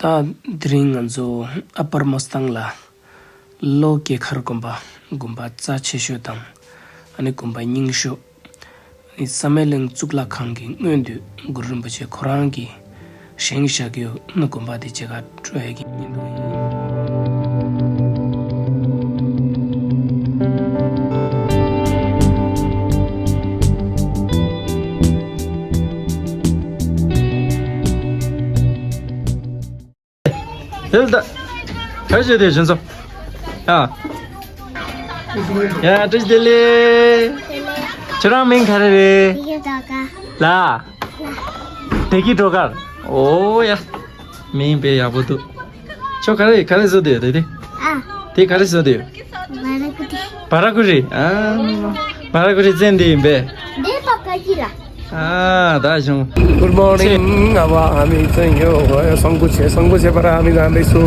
ta dring anzo upper mustangla lo ke khar gumba cha chesho tang ani gumba ningsho ni sameleng chukla khangi ngendu gurum bache khorangi shengsha gyo no gumba de chega troegi 됐다. 잘 줘야 돼, 준서. 야. 야, 또 들래. 저랑 맹 가래. 이게 다가. 라. 대기 들어가. 오, 야. 맹 배야 보도. 저 가래 줘야 돼, 돼. 아, 대 가래 줘야 돼. 말아구디. 바라구리. 아. 바라구리 젠데 배. 내 papagila. 아, 다시. Good morning. अब हामी चाहिँ यो सङ्गुछेबाट हामी जाँदैछौँ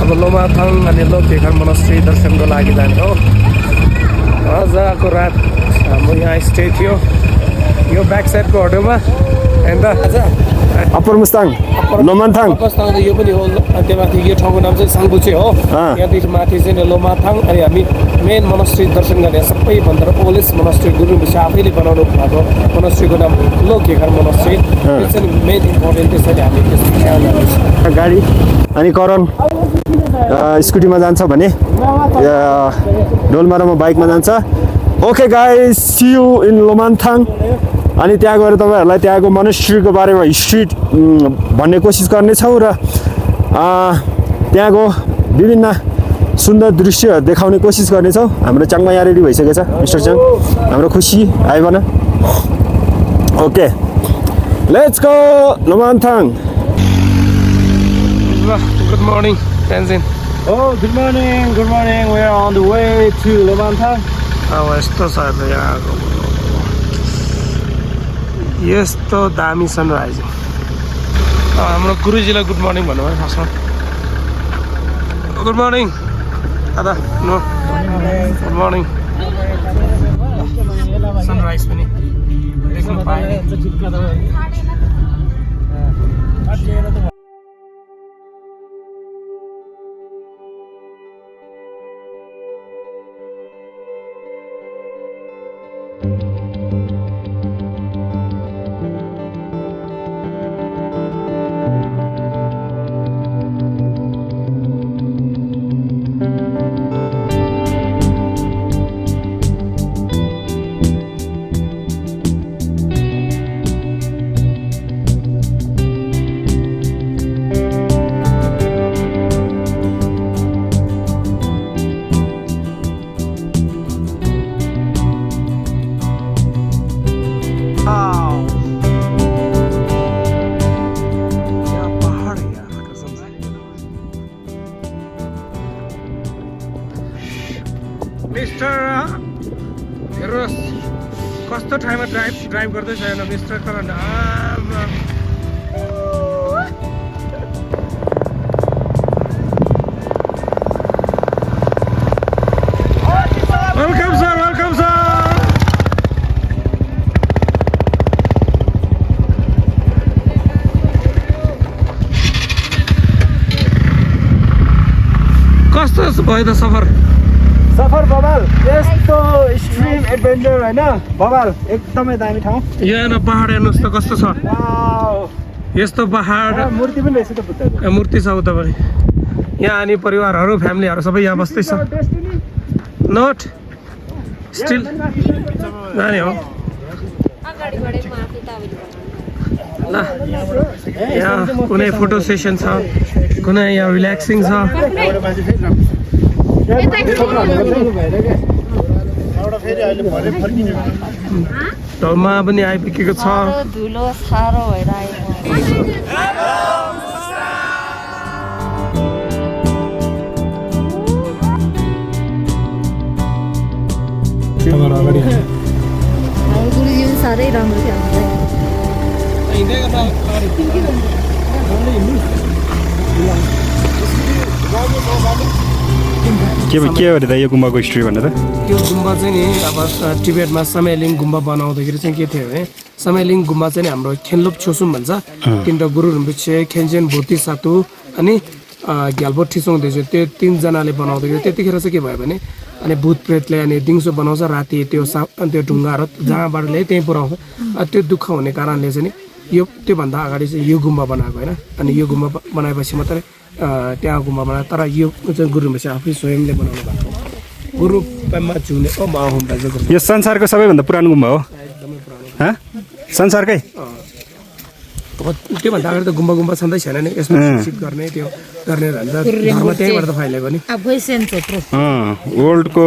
अब लोमाथाङ अनि लोकेखर monastery दर्शनको लागि जाने हो आजको रात हाम्रो यहाँ स्टे थियो यो ब्याक साइडको होटलमा अन्त अप्पर मुस्ताङ लोमाथाङ यो पनि हो त्यो माथि यो ठाउँको नाम चाहिँ साङ्गुछे हो यहाँदेखि माथि चाहिँ लोमाथाङ अनि हामी मेन मोनास्ट्री दर्शन गर्ने सबैभन्दा ओल्डेस्ट मोनास्ट्री गुरु विषय आफैले बनाउनु भएको मोनास्ट्रीको नाम लोकेखर मोनास्ट्री त्यो चाहिँ मेन इम्पोर्टेन्ट त्यसैले हामी त्यसको ख्याल गर्छौँ गाडी अनि करण स्कुटीमा जान्छ भने डोलमारामा बाइकमा जान्छ okay guys see you in Lomanthang अनि त्यहाँ गएर तपाईहरुलाई त्यहाँको मोनास्ट्रीको बारेमा हिस्ट्री भन्ने कोसिस गर्नेछौँ र त्यहाँको विभिन्न सुन्दर दृश्य देखाउने कोसिस गर्नेछौँ हाम्रो चाङमा यहाँ रेडी भइसकेछ मिस्टर चाङ हाम्रो खुसी आयो भन okay let's go Lomanthang Good morning, Tenzin. Oh, good morning. We are on the way to Lomanthang. यस्तो छ यहाँको यस्तो दामी सनराइज हाम्रो गुरुजीलाई गुड मर्निङ भन्नुभयो फर्स्टमा गुड मर्निङ दादा नो गुड मर्निङ सनराइज पनि देख्नु पाएँ मिस्टर हेर्नुहोस् कस्तो ठाउँमा ड्राइभ गर्दैछ हेर्नु मिस्टर तर वेलकम सर कस्तो भयो त सफर बबाल यस्तो एक्सट्रिम एडभेन्चर हैन बबाल एकदमै दामी ठाउँ यो हेर्नु पहाड हेर्नुहोस् त कस्तो छ यस्तो पहाड मूर्ति पनि रहेछ त बुद्धको मूर्ति छ उता पनि यहाँ अनि परिवारहरू फ्यामिलीहरू सबै यहाँ बस्दैछ नोट स्टिल जाने हो ल यहाँ कुनै फोटो सेसन छ कुनै यहाँ रिल्याक्सिङ छ ढलमा पनि आइपुगेको छ धुलो साह्रो भइरहेको गुरुजी पनि साह्रै राम्रो थियो के हो त यो गुम्बाको हिस्ट्री भनेर यो गुम्बा चाहिँ नि अब टिबेटमा समयलिङ गुम्बा बनाउँदाखेरि चाहिँ के थियो भने समयलिङ गुम्बा चाहिँ हाम्रो खेनलोप छोसुम भन्छ तिनवटा गुरु पछि खेन्जेन भोटी सातु अनि ग्याल्बो ठिसाउँदैछ त्यो 3 जनाले बनाउँदै त्यतिखेर चाहिँ के भयो भने अनि भूत प्रेतले अनि दिउँसो बनाउँछ राति त्यो त्यो ढुङ्गाहरू जहाँबाट ल्याए त्यहीँ पुऱ्याउँछ त्यो दुःख हुने कारणले चाहिँ नि यो त्योभन्दा अगाडि चाहिँ यो गुम्बा बनाएको होइन अनि यो गुम्बा बनाएपछि मात्रै त्यहाँ गुम्बा बनायो तर यो चाहिँ गुरुङबा चाहिँ आफै स्वयंले बनाउनु भएको गुरुङमा झुने यो संसारको सबैभन्दा पुरानो गुम्बा हो संसारकै त्योभन्दा अगाडि त गुम्बा छँदै छैन नि यसमा शिक्षित गर्ने त्यो गर्ने धर्म त्यहीँबाट त फैलेको नि वर्ल्डको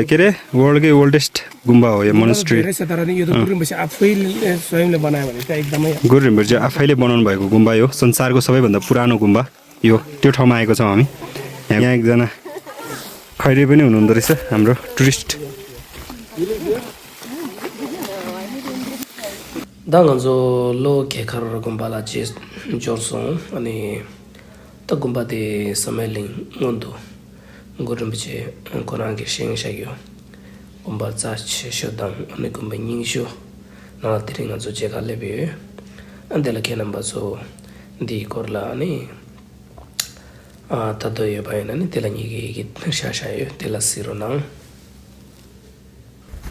के अरे वर्ल्डकै ओल्डेस्ट गुम्बा हो यो मोनेस्ट्री तर नि यो त गुरुङबा आफैले स्वयंले बनायो भने चाहिँ एकदमै गुरु रिम्पोछे आफैले बनाउनु भएको गुम्बा हो संसारको सबैभन्दा पुरानो गुम्बा यो त्यो ठाउँमा आएको छौँ हामी यहाँ एकजना खैरे पनि हुनुहुँदो रहेछ हाम्रो टुरिस्ट दाङजो लो खेखर गुम्बाला चेस जोर्सों अनि त गुम्बा दे समयलिङ मुन्दो गुरुङबा कोराङके सिङ सक्यो गुम्बा चाछ शोदाङ अनि गुम्बा निङसो नला तिरिङ जो जेगाले बे अन्तेला के नम्बर जो दि कोर्ला अनि तदो यो भएन नि त्यसलाई निगे गीत शाशायो त्यसलाई सिरो नाङ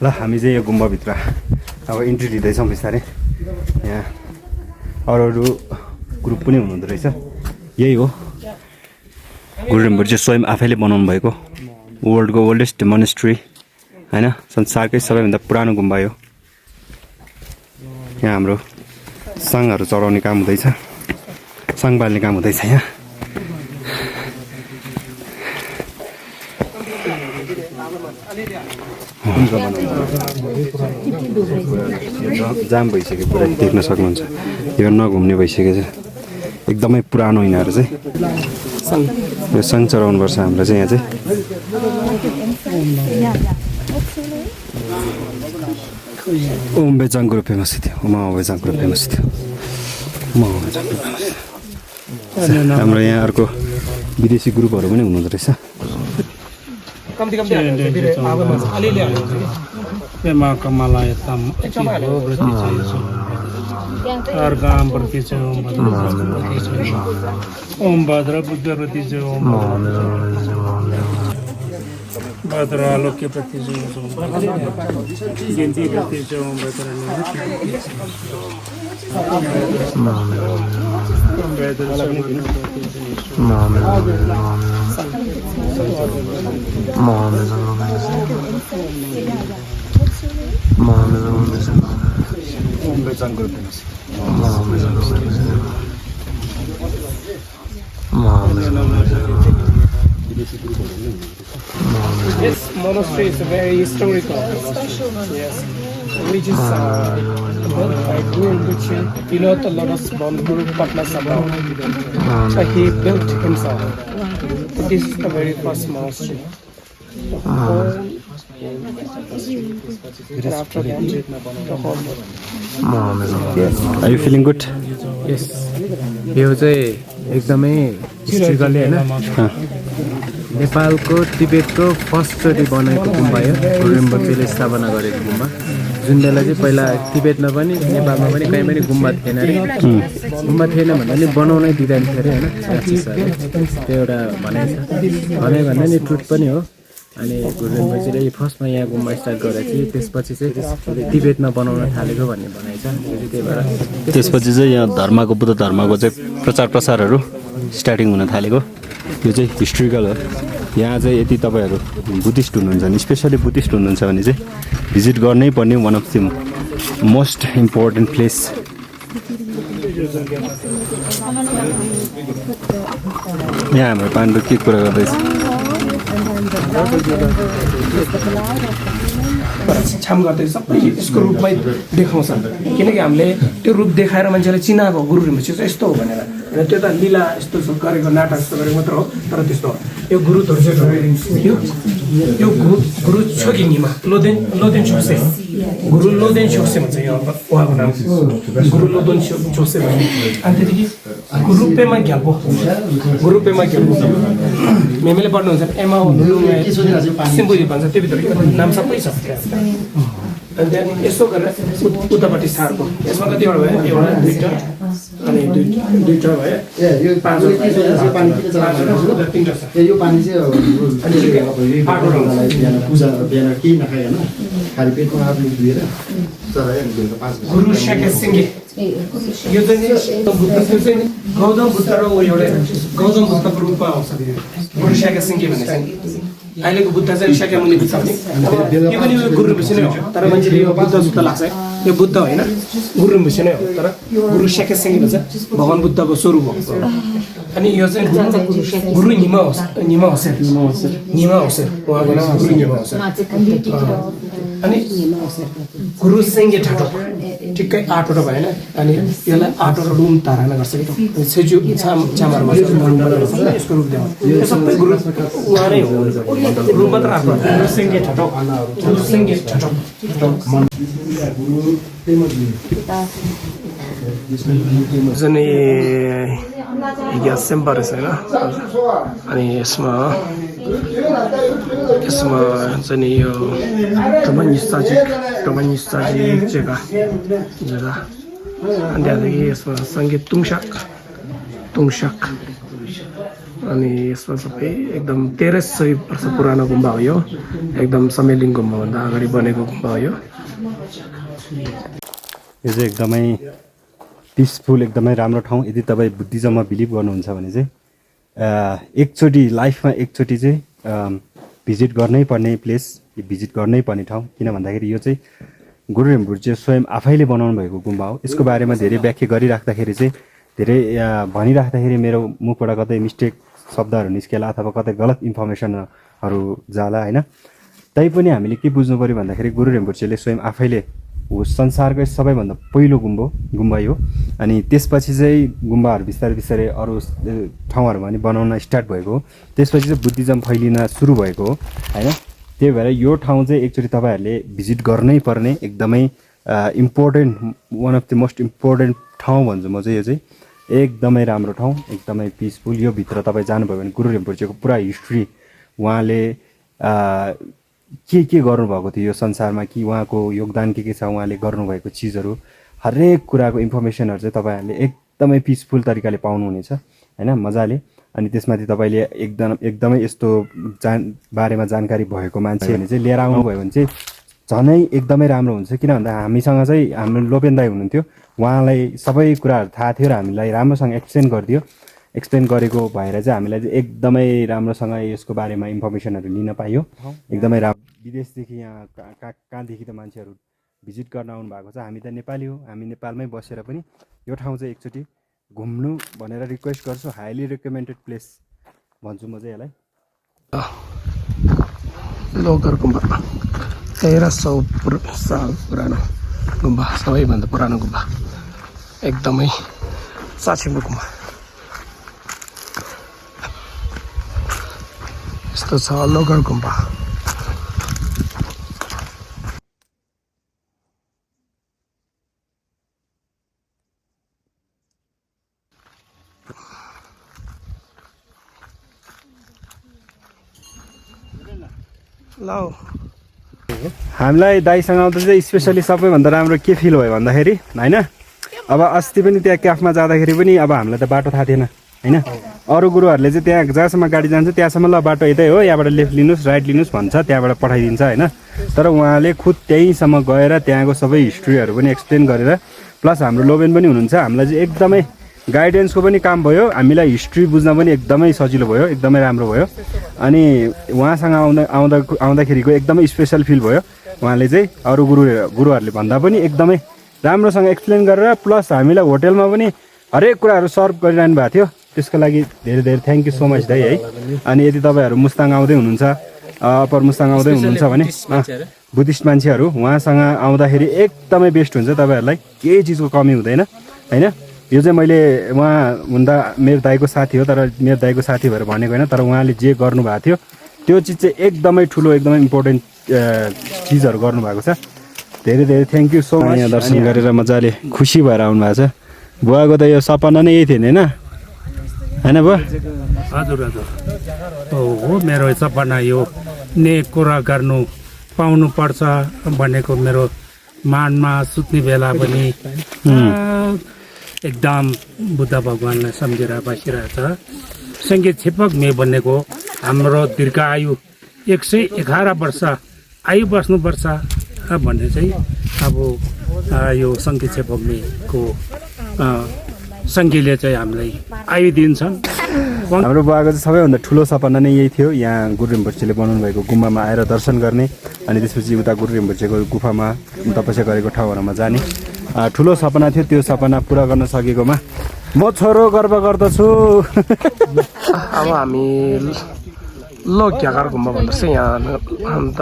ल हामी चाहिँ यो गुम्बाभित्र अब इन्ट्री लिँदैछौँ बिस्तारै यहाँ अरू ग्रुप पनि हुनुहुँदो रहेछ यही हो गुरु रिम्पोछे स्वयं आफैले बनाउनु भएको वर्ल्डको ओल्डेस्ट मोनेस्ट्री होइन संसारकै सबैभन्दा पुरानो गुम्बा हो यहाँ हाम्रो साङहरू चढाउने काम हुँदैछ साङ बाल्ने काम हुँदैछ यहाँ जाम भइसक्यो पुरै देख्न सक्नुहुन्छ यो नघुम्ने भइसकेको छ एकदमै पुरानो यिनीहरू चाहिँ यो साङ चढाउनुपर्छ हाम्रो चाहिँ यहाँ चाहिँ ओम बेजाङको फेमस थियो उमा बेजाङको फेमस थियो हाम्रो यहाँ अर्को विदेशी ग्रुपहरू पनि हुनुहुँदो रहेछ कम्ती अलिअलि पेमा कमला यता वृत्ति गाम प्रति ओम भद्र बुद्ध प्रति ओम भद्र आलोक्य प्रति जयन्ती प्रति ओम भद्र This monastery is very historical. Yes, religious by Guru Rinpoche. You know a lot of Guru Patna Sabha. So he built himself. This is the very first monastery. After that, the whole. Are you feeling good? यस यो चाहिँ एकदमै हिस्ट्रिकली होइन नेपालको तिब्बतको फर्स्टचोटि बनाएको गुम्बा हो गुरु रिम्पोछेले स्थापना गरेको गुम्बा जुन बेला चाहिँ पहिला तिब्बतमा पनि नेपालमा पनि कहीँ पनि गुम्बा थिएन अरे गुम्बा थिएन भन्दा पनि बनाउनै दिँदैन थियो अरे होइन त्यो एउटा भनाइ छ भनाइ भन्दा नि ट्रुथ पनि हो अनि गुरु रिम्पोछेले फर्स्टमा यहाँ गुम्बा स्टार्ट गरेपछि त्यसपछि चाहिँ तिब्बतमा बनाउन थालेको भन्ने भनाइ छ त्यही भएर त्यसपछि चाहिँ यहाँ धर्मको बुद्ध धर्मको चाहिँ प्रचार प्रसारहरू स्टार्टिङ हुन थालेको यो चाहिँ हिस्ट्रिकल हो यहाँ चाहिँ यदि तपाईँहरू बुद्धिस्ट हुनुहुन्छ भने स्पेसली बुद्धिस्ट हुनुहुन्छ भने चाहिँ भिजिट गर्नै पर्ने one of the most important place यहाँ हाम्रो पाण्डु के कुरा गर्दैछ छाम गर्दै सबै यसको रूपमै देखाउँछ किनकि हामीले त्यो रूप देखाएर मान्छेलाई चिनाएको गुरु रिम्पोछे चाहिँ यस्तो हो भनेर होइन त्यो त लीला यस्तो गरेको नाटक यस्तो गरेको मात्र हो तर त्यस्तो हो यो गुरु धोर्जे यो गुरु छोकिङीमा लोदेन छोसे गुरु लोदेन छोसे भन्छ यो उहाँको नाम गुरु लोदेन छोसे भन्ने अनि त्यतिकै गुरुपेमा घ्याल्पो गुरुपेमा घ्याल्पो मेमेले पढ्नुहुन्छ एमा सिम्बुजी भन्छ त्योभित्र नाम सबै छ अनि त्यहाँदेखि यसो गरेर उतापट्टि सार्को यसमा कतिवटा भयो एउटा दुईवटा अनि दुईटा भयो यो पानी यो पानी चाहिँ बिहान पूजा बिहान केही नखाइकन खाली पेटमा आफूले धुएर तर बेलुका 5 बजे गुरु शाक्य सिंह यो चाहिँ गौतम बुद्ध र एउटा गौतम बुद्धको रूपमा आउँछ गुरु शाक्य सिंह भन्ने चाहिँ अहिलेको बुद्ध चाहिँ शाक्य मुनि बुद्ध भने यो पनि गुरु ऋषि नै हो तर मान्छेले यो बुद्ध जस्तो लाग्छ यो बुद्ध होइन गुरु ऋषि नै हो तर गुरु शाक्य सिंह भन्छ भगवान बुद्धको स्वरूप हो अनि यो चाहिँ गुरु निमा होसेर उहाँको नाम गुरु निमा होसेर अनि गुरु सिंगे ठाटो ठिक्कै 8 वटा भएन अनि यसलाई 8 वटा रुम ताराना गर्छ कि सेजु चामर यसको रूप देऊ यो सबै गुरु उहाँ नै हो रुम मात्र आफ्नो गुरु सिंगे ठाटो जने ग्यास सेम्पर रहेछ होइन अनि यसमा चाहिँ यो कमानिस्ताजिक जग्गा अनि त्यहाँदेखि यसमा सङ्गीत तुङसाक अनि यसमा सबै एकदम 1300 वर्ष पुरानो गुम्बा हो यो एकदम समेलिङ गुम्बाभन्दा अगाडि बनेको गुम्बा हो यो चाहिँ एकदमै पिसफुल एकदमै राम्रो ठाउँ यदि तपाईँ बुद्धिज्ममा बिलिभ गर्नुहुन्छ भने चाहिँ एकचोटि लाइफमा एकचोटि चाहिँ भिजिट गर्नै पर्ने प्लेस भिजिट गर्नै पर्ने ठाउँ किन भन्दाखेरि यो चाहिँ गुरु रिम्पोछे स्वयं आफैले बनाउनु भएको गुम्बा हो यसको बारेमा धेरै व्याख्या गरिराख्दाखेरि चाहिँ धेरै भनिराख्दाखेरि मेरो मुखबाट कतै मिस्टेक शब्दहरू निस्केला अथवा कतै गलत इन्फर्मेसनहरू जाला होइन तैपनि हामीले के बुझ्नु पर्यो भन्दाखेरि गुरु रिम्पोछेले स्वयं आफैले हो संसारकै सबैभन्दा पहिलो गुम्बा हो अनि त्यसपछि चाहिँ गुम्बाहरू बिस्तारै अरू ठाउँहरूमा पनि बनाउन स्टार्ट भएको हो त्यसपछि चाहिँ बुद्धिज्म फैलिन सुरु भएको हो होइन त्यही भएर यो ठाउँ चाहिँ एकचोटि तपाईँहरूले भिजिट गर्नै पर्ने एकदमै important one of the most important ठाउँ भन्छु म चाहिँ यो चाहिँ एकदमै राम्रो ठाउँ एकदमै पिसफुल यो भित्र तपाईँ जानुभयो भने गुरु रिम्पोछेको पुरा हिस्ट्री उहाँले के गर्नुभएको थियो यो संसारमा कि उहाँको योगदान के छ उहाँले गर्नुभएको चिजहरू हरेक कुराको इन्फर्मेसनहरू चाहिँ तपाईँहरूले एकदमै पिसफुल तरिकाले पाउनुहुनेछ होइन मजाले अनि त्यसमाथि तपाईँले एकदमै यस्तो बारेमा जानकारी भएको मान्छे भने चाहिँ लिएर आउनुभयो भने चाहिँ झनै एकदमै राम्रो हुन्छ किन भन्दा हामीसँग चाहिँ हाम्रो लोपेन दाइ हुनुहुन्थ्यो उहाँलाई सबै कुराहरू थाहा थियो र हामीलाई राम्रोसँग एक्सप्लेन गरेको भएर चाहिँ हामीलाई चाहिँ एकदमै राम्रोसँग यसको बारेमा इन्फर्मेसनहरू लिन पाइयो एकदमै राम्रो विदेशदेखि यहाँ कहाँदेखि त मान्छेहरू भिजिट गर्न आउनु भएको छ हामी त नेपाली हो हामी नेपालमै बसेर पनि यो ठाउँ चाहिँ एकचोटि घुम्नु भनेर रिक्वेस्ट गर्छु हाइली रिकमेन्डेड प्लेस भन्छु म चाहिँ यसलाई लोकर गुम्बा 1300 साल पुरानो गुम्बा सबैभन्दा पुरानो गुम्बा एकदमै साक्षीको गुम्बा यस्तो छ लोकर गुम्बा हामीलाई दाइसँग आउँदा चाहिँ स्पेसली सबैभन्दा राम्रो के फिल भयो भन्दाखेरि होइन अब अस्ति पनि त्यहाँ क्याफमा जाँदाखेरि पनि अब हामीलाई त बाटो थाहा थिएन होइन अरू गुरुहरूले चाहिँ त्यहाँ जहाँसम्म गाडी जान्छ त्यहाँसम्म ल बाटो यतै हो यहाँबाट लेफ्ट लिनुहोस् राइट लिनुहोस् भन्छ त्यहाँबाट पठाइदिन्छ होइन तर उहाँले खुद त्यहीँसम्म गएर त्यहाँको सबै हिस्ट्रीहरू पनि एक्सप्लेन गरेर प्लस हाम्रो लोबेन पनि हुनुहुन्छ हामीलाई चाहिँ एकदमै गाइडेन्सको पनि काम भयो हामीलाई हिस्ट्री बुझ्न पनि एकदमै सजिलो भयो एकदमै राम्रो भयो अनि उहाँसँग आउँदाखेरिको एकदमै स्पेसल फिल भयो उहाँले चाहिँ अरू गुरुहरूले भन्दा पनि एकदमै राम्रोसँग एक्सप्लेन गरेर प्लस हामीलाई होटेलमा पनि हरेक कुराहरू सर्भ गरिरहनु भएको थियो त्यसको लागि धेरै धेरै थ्याङ्क यू सो मच दाइ है अनि यदि तपाईँहरू मुस्ताङ आउँदै हुनुहुन्छ अप्पर मुस्ताङ आउँदै हुनुहुन्छ भने बुद्धिस्ट मान्छेहरू उहाँसँग आउँदाखेरि एकदमै बेस्ट हुन्छ तपाईँहरूलाई केही चिजको कमी हुँदैन होइन यो चाहिँ मैले उहाँ हुँदा मेरो दाइको साथी हो तर मेरो दाइको साथी भएर भनेको होइन तर उहाँले जे गर्नुभएको थियो त्यो चिज चाहिँ एकदमै ठुलो एकदमै इम्पोर्टेन्ट चिजहरू गर्नुभएको छ धेरै धेरै थ्याङ्क यू सो मच यहाँ दर्शन गरेर मजाले खुसी भएर आउनु भएको छ बुवाको त यो सपना नै यही थियो होइन बुवा हजुर हो मेरो सपना यो नेक कुरा गर्नु पाउनु पर्छ भनेको मेरो मानमा सुत्ने बेला पनि एकदम बुद्ध भगवान्लाई सम्झेर बसिरहेछ सङ्गीत छेपक मे भनेको हाम्रो दीर्घायु 111 वर्ष आयु बस्नुपर्छ भन्ने चाहिँ अब यो सङ्गीत छेपक मेको सङ्घीयले चाहिँ हामीलाई आयु दिन्छन्। हाम्रो बुवाको चाहिँ सबैभन्दा ठुलो सपना नै यही थियो, यहाँ गुरु रिम्पोछेले बनाउनु भएको गुम्बामा आएर दर्शन गर्ने अनि त्यसपछि उता गुरु रिम्पोछेको गुफामा तपस्या गरेको ठाउँहरूमा जाने ठुलो सपना थियो। त्यो सपना पुरा गर्न सकेकोमा म छोरो गर्व गर्दछु। अब हामी लोक्यागार गुम्बा भन्दैछ यहाँ, अन्त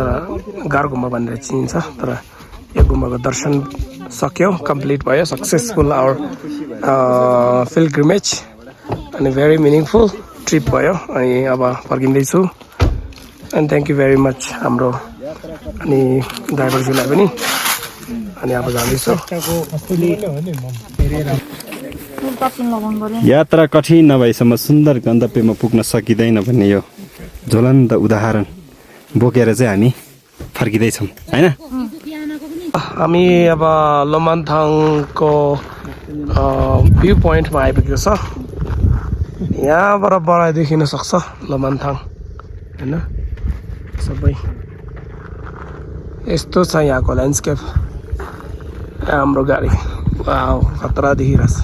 गार गुम्बा भनेर चिनिन्छ। तर यो गुम्बाको दर्शन सक्यो, कम्प्लिट भयो, सक्सेसफुल आवर पिलग्रिमेज अनि भेरी मिनिङफुल ट्रिप भयो। अनि अब फर्किँदैछु and thank you very much हाम्रो अनि ड्राइभरजीलाई पनि। अनि अब जाँदैछु। यात्रा कठिन नभएसम्म सुन्दर गन्तव्यमा पुग्न सकिँदैन भन्ने यो ज्वलन्त उदाहरण बोकेर चाहिँ हामी फर्किँदैछौँ होइन। हामी अब लोमान्थाङको भ्यू पोइन्टमा आइपुगेको छ। यहाँबाट बढाइ देखिन सक्छ लोमान्थाङ होइन। सबै यस्तो छ यहाँको ल्यान्डस्केप। हाम्रो गाडी वाउ खतरा देखिरहेछ।